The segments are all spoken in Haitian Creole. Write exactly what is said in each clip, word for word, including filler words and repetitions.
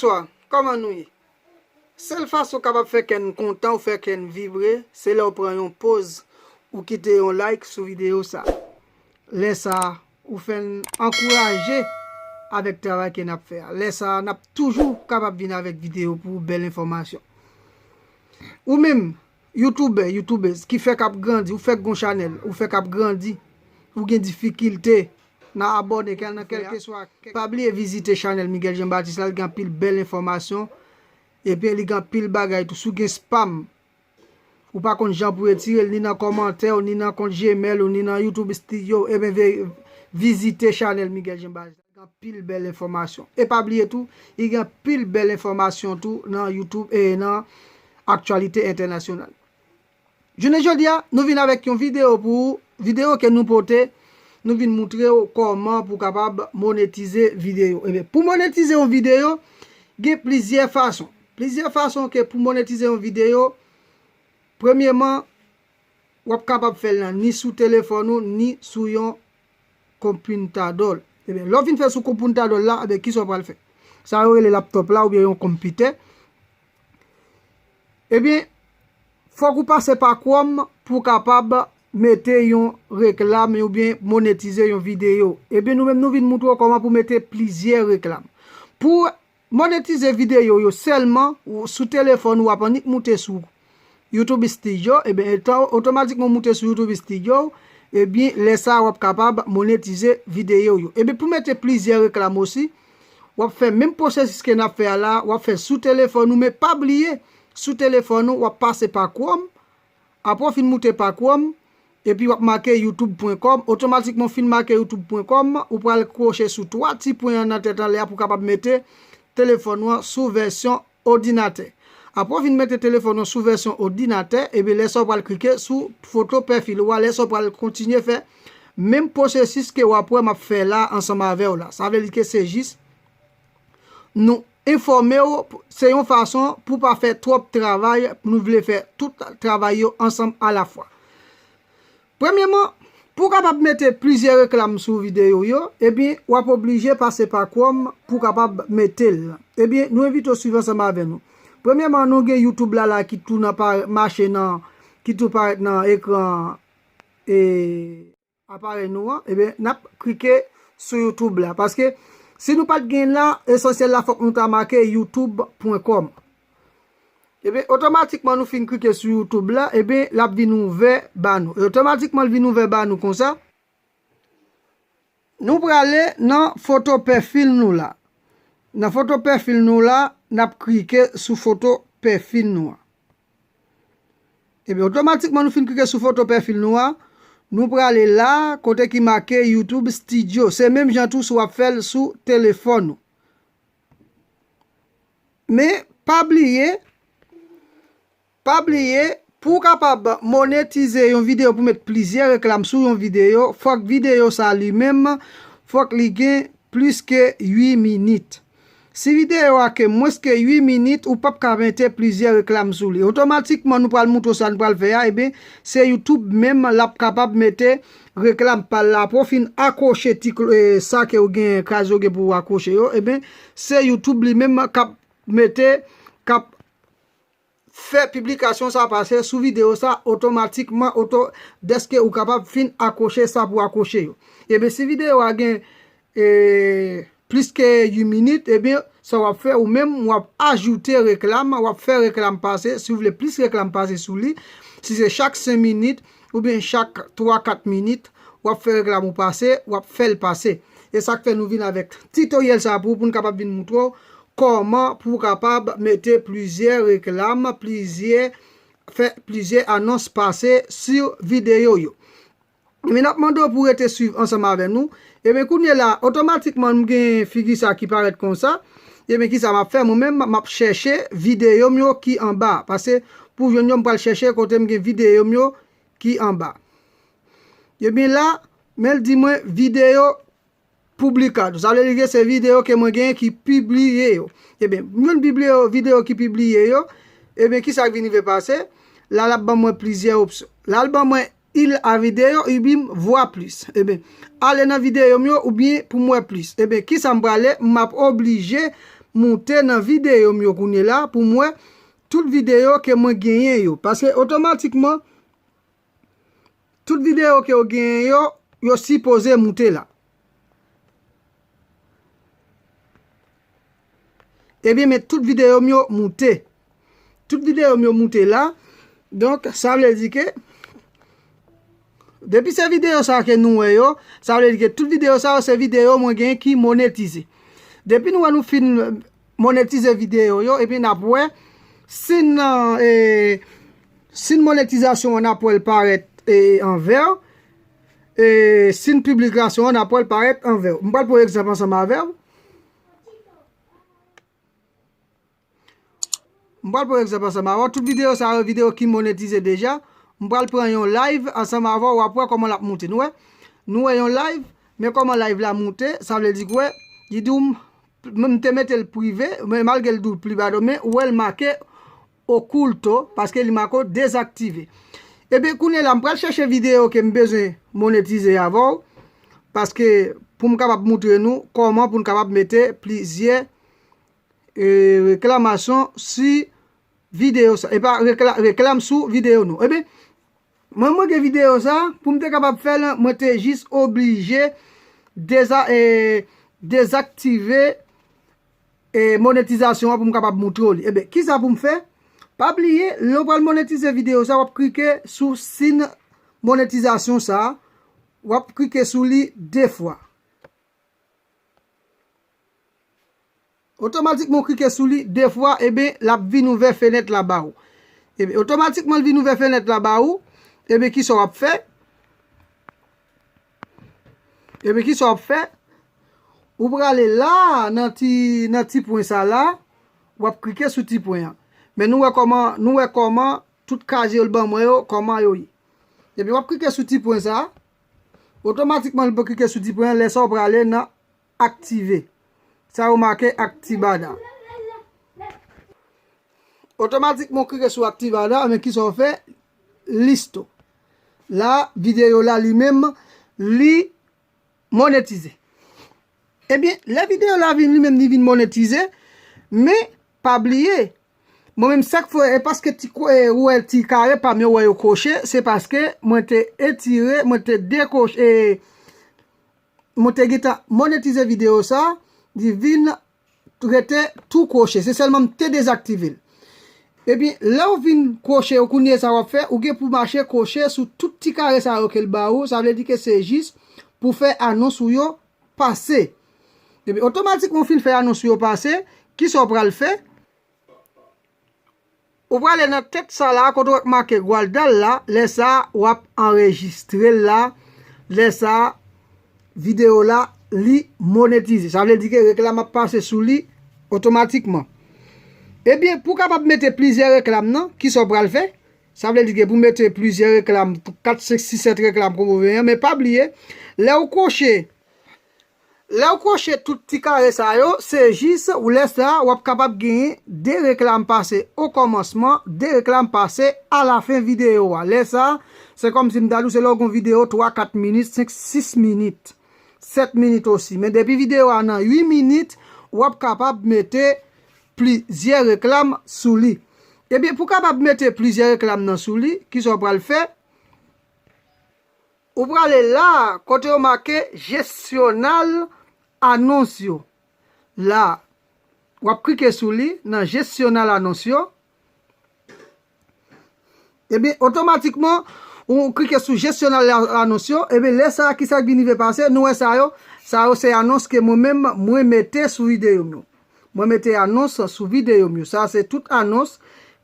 Bonswa, kòman nou ye? Sèl fason w kapab fè kè n kontan, ou fè kè n vibre, se lè w pran yon poz, ou kite yon like sou videyo sa. Lè sa, ou fè n ankouraje avèk travay ke n ap fè a. Lè sa, n ap toujou kapab vin avèk videyo pou ou, bèl enfòmasyon. Ou menm, youtubè, youtubèz, ki fèk ap grandi, ou fèk gon chanèl, ou fèk ap grandi, ou gen difikilte nan abòne, kèl nan kèlkeswa. Pa bliye vizite chanèl Miguel Jean Baptiste la, l gen anpil bèl enfòmasyon, epi li gen anpil bagay tou. Si w gen spam, ou pa konn jan pou retire l, ni nan kòmantè w, ni nan kont Gmail ou, ni nan YouTube Studio, ebyen, ve-, vizite chanèl Miguel Jean Baptiste. Li gen anpil bèl enfòmasyon. E pa bliye tou, li gen anpil bèl enfòmasyon tou nan YouTube e nan aktyalite entènasyonal. Jounen jodi a, nou vin avèk yon videyo pou ou, videyo ke nou pote, nou vin moutre w kòman pou w kapab monetize videyo. Ebyen, pou monetize yon videyo, gen plizyè fason. Plizyè fason ke pou monetize yon videyo, premyèman, w ap kapab fè l nan ni sou telefòn ou, ni sou yon konpitadò. Ebyen, lè w fin fè sou konpitadò la, ebyen, kisa w pral fè? Sa yo rele laptòp la oubyen yon konpitè. Ebyen, fòk ou pase pa Chrome pou w kapab mete yon reklam oubyen monetize yon videyo. Ebyen, nou menm, nou vin moutre w kòman pou mete plizyè reklam. Pou monetize videyo yo sèlman, ou, sou telefòn ou, w ap annik moute sou YouTube Studio, ebyen, etan otomatikman w moute sou YouTube Studio, ebyen, lè sa a w ap kapab monetize videyo yo. Ebyen, pou mete plizyè reklam osi, w ap fè menm pwosesis ke n ap fè a la, w ap fè sou telefòn ou, men pa bliye, sou telefòn ou, w ap pase pa Chrome, apre w fin moute pa Chrome, epi w ap make youtube pwen kòm, otomatikman w fin make youtube pwen kòm, ou pral kwoche sou twa ti pwen an nan tèt anlè a pou w kapab mete telefòn ou an sou vèsyon òdinatè. Apre w fin mete telefòn ou an sou vèsyon òdinatè, ebyen, lè sa w pral klike sou foto pèfil ou a, lè sa w pral kontinye fè menm pwosesis ke w ap wè m ap fè la ansanm avè w la. Sa vle di ke se jis nou enfòme w, se yon fason pou pa fè twòp travay, nou vle fè tout travay yo ansanm alafwa. Premyèman, pou w kapab mete plizyè reklam sou videyo w yo, ebyen, w ap oblije pase pa Chrome pou w kapab mete l. Ebyen, nou envite w swiv ansanm avè nou. Premyèman, nou gen YouTube la, la ki tou nan pa-, mache nan, ki tou parèt nan ekran, e, aparèy nou an. Ebyen, n ap klike sou YouTube la. Paske, si nou pa t gen la, esansyèl la, fòk nou ta make youtube pwen kòm. Ebyen, otomatikman nou fin klike sou YouTube la, ebyen, l ap vin ouvè ba nou. E otomatikman l vin ouvè ba nou konsa. Nou prale nan foto pèfil nou la. Nan foto pèfil nou la, n ap klike sou foto pèfil nou an. Ebyen, otomatikman nou fin klike sou foto pèfil nou a, nou prale la, kote ki make YouTube Studio. Se menm jan tou si w ap fè l sou telefòn ou. Men, pa bliye, pa bliye, pou w kapab monetize yon videyo, pou met plizyè reklam sou yon videyo, fòk videyo sa li menm, fòk li gen plis ke uit minit. Si videyo a ke mwens ke uit minit, ou p ap ka mete plizyè reklam sou li. Otomatikman, nou pral moutre w sa nou pral fè a, ebyen, se YouTube menm l ap kapab mete reklam pa l la. Apre w fin akwoche ti klo-, e, sa ke w gen, kraze w gen pou w akwoche yo, ebyen, se YouTube li menm k ap mete, k ap fè piblikasyon sa pase sou videyo sa otomatikman, oto-, dèske ou kapab fin akwoche sa pou akwoche yo. Ebyen, si videyo a gen, e, plis ke uit minit, ebyen, sa w ap fè, ou menm, w ap ajoute reklam, w ap fè reklam pase, si w vle plis reklam pase sou li, si se chak senk minit, oubyen chak twa, kat minit, w ap fè reklam ou pase, w ap fè l pase. E sa k fè nou vin avèk titoryèl sa pou, pou n kapab vin moutre w kòman pou w kapab mete plizyè reklam, plizyè, fè plizyè anons pase sou videyo yo. Men n ap mande w pou w rete swiv ansanm avè nou. Ebyen, kounye la, otomatikman, m gen figi sa ki parèt konsa. Ebyen, kisa m ap fè? Mwen menm, m ap chèche videyo m yo ki anba. Paske, pou jwenn yo, m pral chèche kote m gen videyo m yo ki anba. Ebyen, la, men l di mwen videyo publicado. Sa vle di ke se videyo ke mwen genyen ki pibliye yo. Ebyen, m jwenn pibliye yo, videyo ki pibliye yo. Ebyen, kisa k vin rive pase? La, l ap ban mwen plizyè opsyon. La, l ban mwen il a video y ver más. Ebyen, ale nan videyo m yo oubyen pou m wè plis. Ebyen, kisa m prale? M ap oblije moute nan videyo m yo kounye la pou m wè tout videyo ke mwen genyen yo. Paske otomatikman, tout videyo ke w genyen yo, yo sipoze moute la. Ebyen, men tout videyo m yo moute. Tout videyo m yo moute la. Donk, sa vle di ke, depi se videyo sa ke nou wè yo, sa vle di ke tout videyo sa yo se videyo mwen gen ki monetize. Depi nou wè nou fin monetize videyo yo, epi n ap wè si n, e, si n monetizasyon an ap wè l parèt, e, anvè w, e, si n piblikasyon an ap wè l parèt anvè w. M pral pran egzanp ansanm avè w. M pral pran egzanp ansanm avè w. Tout videyo sa yo, videyo ki monetize deja. M pral pran yon live ansanm avè w, w ap wè kòman l ap moute. Nou wè? Nou wè yon live, men kòman live la moute, sa vle di kwè, li di w m, m te mete l prive, men malgre l di w pli ba do, men ou wè l make oculto, paske li make w dezaktive. Ebyen, kounye la, m pral chèche videyo ke m bezwen monetize avè w, paske pou m kapab moutre nou kòman pou n kapab mete plizyè, e, reklamasyon si videyo sa, e pa rekla-, reklam sou videyo nou. Ebyen, mwen, mwen gen videyo sa, pou m te kapab fè l, mwen te jis oblije deza-, e, dezaktive, e, monetizasyon an pou m kapab moutre w li. Ebyen, kisa pou m fè? Pa bliye, lè w pral monetize videyo sa, w ap klike sou siy monetizasyon sa, w ap klike sou li de fwa. Otomatikman, w klike sou li de fwa, ebyen, l ap vin ouvè fenèt la ba w. Ebyen, otomatikman, l vin ouvè fenèt la ba w. Ebyen, kisa w ap fè? Ebyen, kisa w ap fè? Ou prale la, nan ti, nan ti pwen sa la, w ap klike sou ti pwen an. Men nou wè kòman, nou wè kòman tout kaz yo l ban mwen yo, kòman yo ye. Ebyen, w ap klike sou ti pwen sa, otomatikman, l pou klike sou ti pwen an, lè sa w prale nan aktive. Sa yo make aktivada. Otomatikman, w klike sou aktivada, men kisa w fè? Listo. La, videyo la li menm, li monetize. Ebyen, lè videyo la vin li menm, li vin monetize, men pa bliye, mwen menm, sak fè, e paske ti ko-, e, ou wè ti kare pa m yo, wè yo koche, se paske mwen te etire, mwen te dekoche, e, mwen te gentan monetize videyo sa, li vin rete tou koche. Se sèlman m te dezaktive l. Ebyen, lè w vin koche yo, kounye sa w ap fè, ou gen pou mache koche sou tout ti kare sa yo ke l ba ou, sa vle di ke se jis pou fè anons ou yo pase. Ebyen, otomatikman w fin fè anons ou yo pase, kisa w pral fè? Ou prale nan tèt sa la, kote w wè k make Gwaldal la, lè sa a, w ap anrejistre l la, lè sa a, videyo la, li monetize. Sa vle di ke reklam ap pase sou li otomatikman. Ebyen, pou w kapab mete plizyè reklam nan, kisa w pral fè? Sa vle di ke pou mete plizyè reklam, kat, senk, sis, sèt reklam kon w vle an, men pa bliye, lè w koche, lè w koche tout ti kare sa yo, se jis ou lè sa, w ap kapab genyen de reklam pase okòmansman, de reklam pase alafen videyo a. Lè sa, se kòmsi m ta di w, se lè w gen yon videyo twa, kat minit, senk, sis minit, sèt minit osi. Men depi videyo a nan uit minit, w ap kapab mete plizyè reklam sou li. Ebyen, pou w kapab mete plizyè reklam nan sou li, kisa w pral fè? Ou prale la, kote yo make jesyonal anons yo. La, w ap klike sou li nan jesyonal anons yo. Ebyen, otomatikman, ou klike sou jesyonal anons yo. Ebyen, lè sa a, kisa k vin rive pase? Nou wè sa yo. Sa yo se anons ke mwen menm, mwen mete sou videyo m yo. Mwen mete anons sou videyo m yo. Sa se tout anons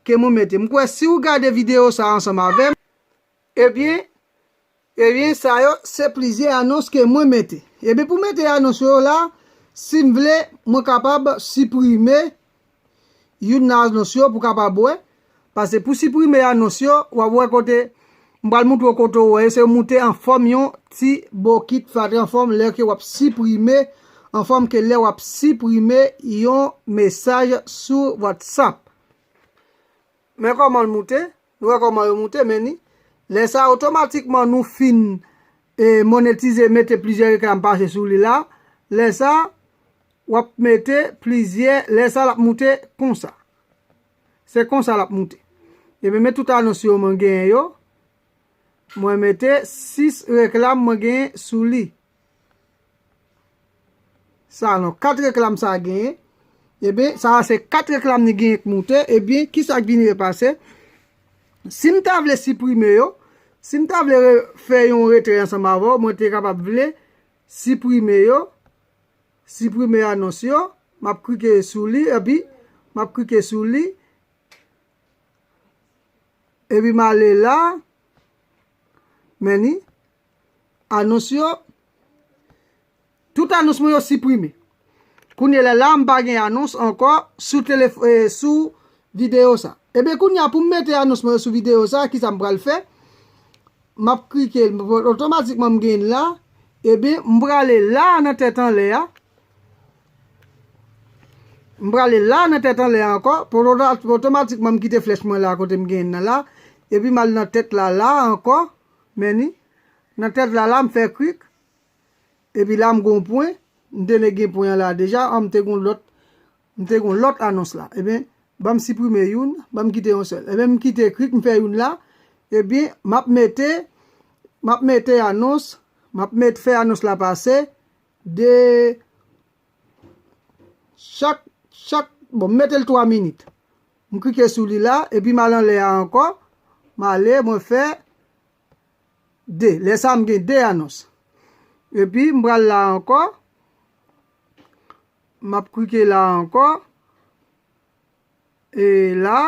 ke mwen mete. M kwè si w gade videyo sa a ansanm avè m, ebyen, ebyen, sa yo se plizyè anons ke mwen mete. Ebyen, pou mete anons yo la, si m vle, mwen kapab siprime youn nan anons yo pou kapab wè. Paske pou siprime anons yo, w ap wè kote, m pral montre w kote w wè, se moute an fòm yon ti bokit fatra, an fòm lè ke w ap siprime, an fòm ke lè w ap siprime yon mesaj sou WhatsApp. Men kòman l moute, nou wè kòman yo moute, men ni. Lè sa, otomatikman, nou fin, e, monetize, mete plizyè reklam pase sou li la. Lè sa, w ap mete plizyè, lè sa l ap moute konsa. Se konsa l ap moute. Ebyen, men tout anons yo mwen genyen yo. Mwen mete sis reklam mwen genyen sou li. Sa non, kat reklam sa genyen. Ebyen, sa a se kat reklam li genyen k moute. Ebyen, kisa k vin repase? Si m ta vle siprime yo, si m ta vle re- fè yon retrè ansanm avè w, mwen te kapab vle siprime yo, siprime anons yo, m ap klike sou li, epi m ap klike sou li, epi m ale la, men ni, anons yo, tout anons mwen yo siprime. Kounye la, la, m pa gen anons ankò sou telef- eh, sou videyo sa. Ebyen, kounye a, pou m mete anons mwen yo sou videyo sa, kisa m pral fè? M ap klike, otomatikman m gen la. Ebyen, m prale la nan tèt anlè a. M prale la nan tèt anlè a ankò. Pou oto- otomatikman, m kite flèch mwen la kote m gen nan la. Epi m al nan tèt la, la ankò. Men ni, nan tèt la, la, m fè klik. Epi la, m gon pwen. M te ne gen pwen an la deja. An, m te gon lòt, m te gon lòt anons la. Ebyen, ban m siprime youn, ban m kite yon sèl. Ebyen, m kite klik, m fè youn la. Ebyen, m ap mete, m ap mete anons, m ap met, fè anons la pase de chak, chak, bon, m mete l twa minit. M klike sou li la, epi m al anlè a ankò. M ale, mwen fè de. Lè sa, m gen de anons. Epi, m pral la ankò. M ap klike la ankò. E la,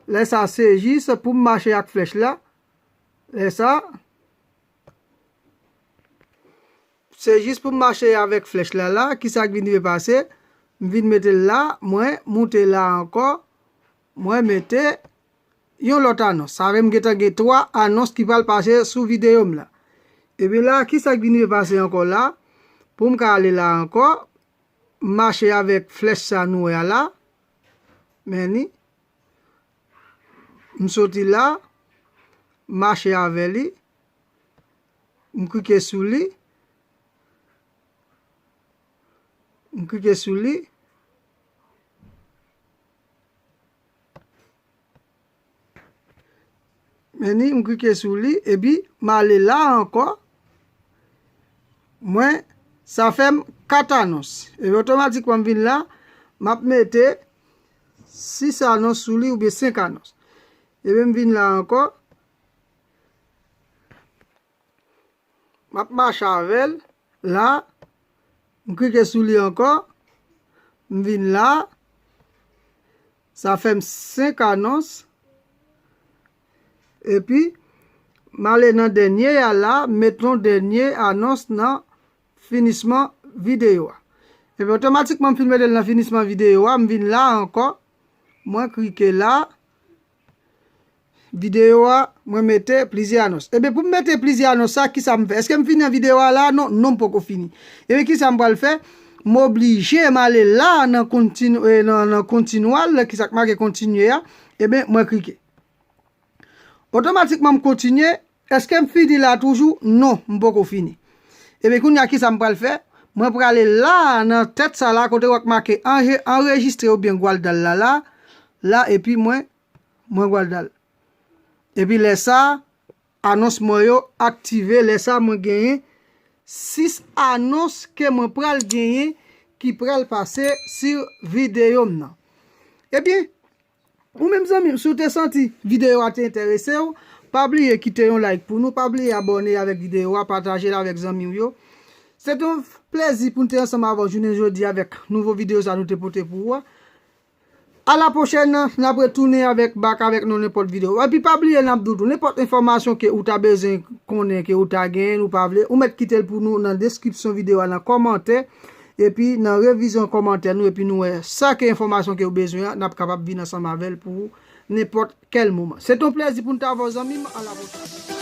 lè sa, se jis pou m mache ak flèch la. Lè sa, se jis pou m mache avèk flèch la la. Kisa k vin rive pase? M vin mete l la, mwen moute la ankò, mwen mete yon lòt anons. Sa vle m gentan gen twa anons ki pral pase sou videyo m la. Ebyen la, kisa k vin rive pase ankò la? Pou m ka ale la ankò, m mache avèk flèch sa nou wè a la. Men ni. M soti la, m mache avè li. M klike sou li. M klike sou li. Men ni, m klike sou li, epi m ale la ankò. Mwen, sa fè m kat anons. Epi otomatikman m vin la, m ap mete sis anons sou li oubyen senk anons. Epi m vin la ankò. M ap mache avè l. La, m klike sou li ankò. M vin la. Sa fè m senk anons. Epi, m ale nan dènye a la, m met yon dènye anons nan finisman videyo a. Epi, otomatikman, m fin mete l nan finisman videyo a, m vin la ankò. Mwen klike la. Videyo a, mwen mete plizyè anons. Ebyen, pou m mete plizyè anons sa, kisa m fè? Èske m fini an videyo a la? Non, non, m poko fini. Ebyen, kisa m pral fè? M oblije m ale la nan kontin-, eh, nan, nan kontinwal, kisa k make kontinye a? Ebyen, mwen klike. Otomatikman, m kontinye. Èske m fini la toujou? Non, m poko fini. Ebyen, kounye a, kisa m pral fè? Mwen prale la, nan tèt sa la, kote w ap make anje-, anrejistre oubyen gwal dal la, la, la, epi mwen, mwen gwal dal. Epi lè sa, anons mwen yo aktive. Lè sa, mwen genyen sis anons ke mwen pral genyen ki pral pase sou videyo m nan. Ebyen, ou menm zanmi m, si w te santi videyo a te enterese w, pa bliye kite yon like pou nou, pa bliye abòne avèk videyo a, pataje l avèk zanmi w yo. Se te yon plezi pou n te ansanm avè w jounen jodi avèk nouvo videyo sa nou te pote pou ou a. A la pwochèn, n ap retounen avèk, back avèk nou nenpòt videyo. Epi pa bliye n ap di w tou, nenpòt enfòmasyon ke ou ta bezwen konnen, ke ou ta genyen, ou pa vle, ou mèt kite l pou nou nan deskripsyon videyo a, nan kòmantè, epi nan revizyon kòmantè nou, epi nou wè sa ke enfòmasyon ke ou bezwen an, n ap kapab vin ansanm avè l pou ou nenpòt kèl moman. Se te yon plezi pou n t avè w zanmi m, a la pwochèn.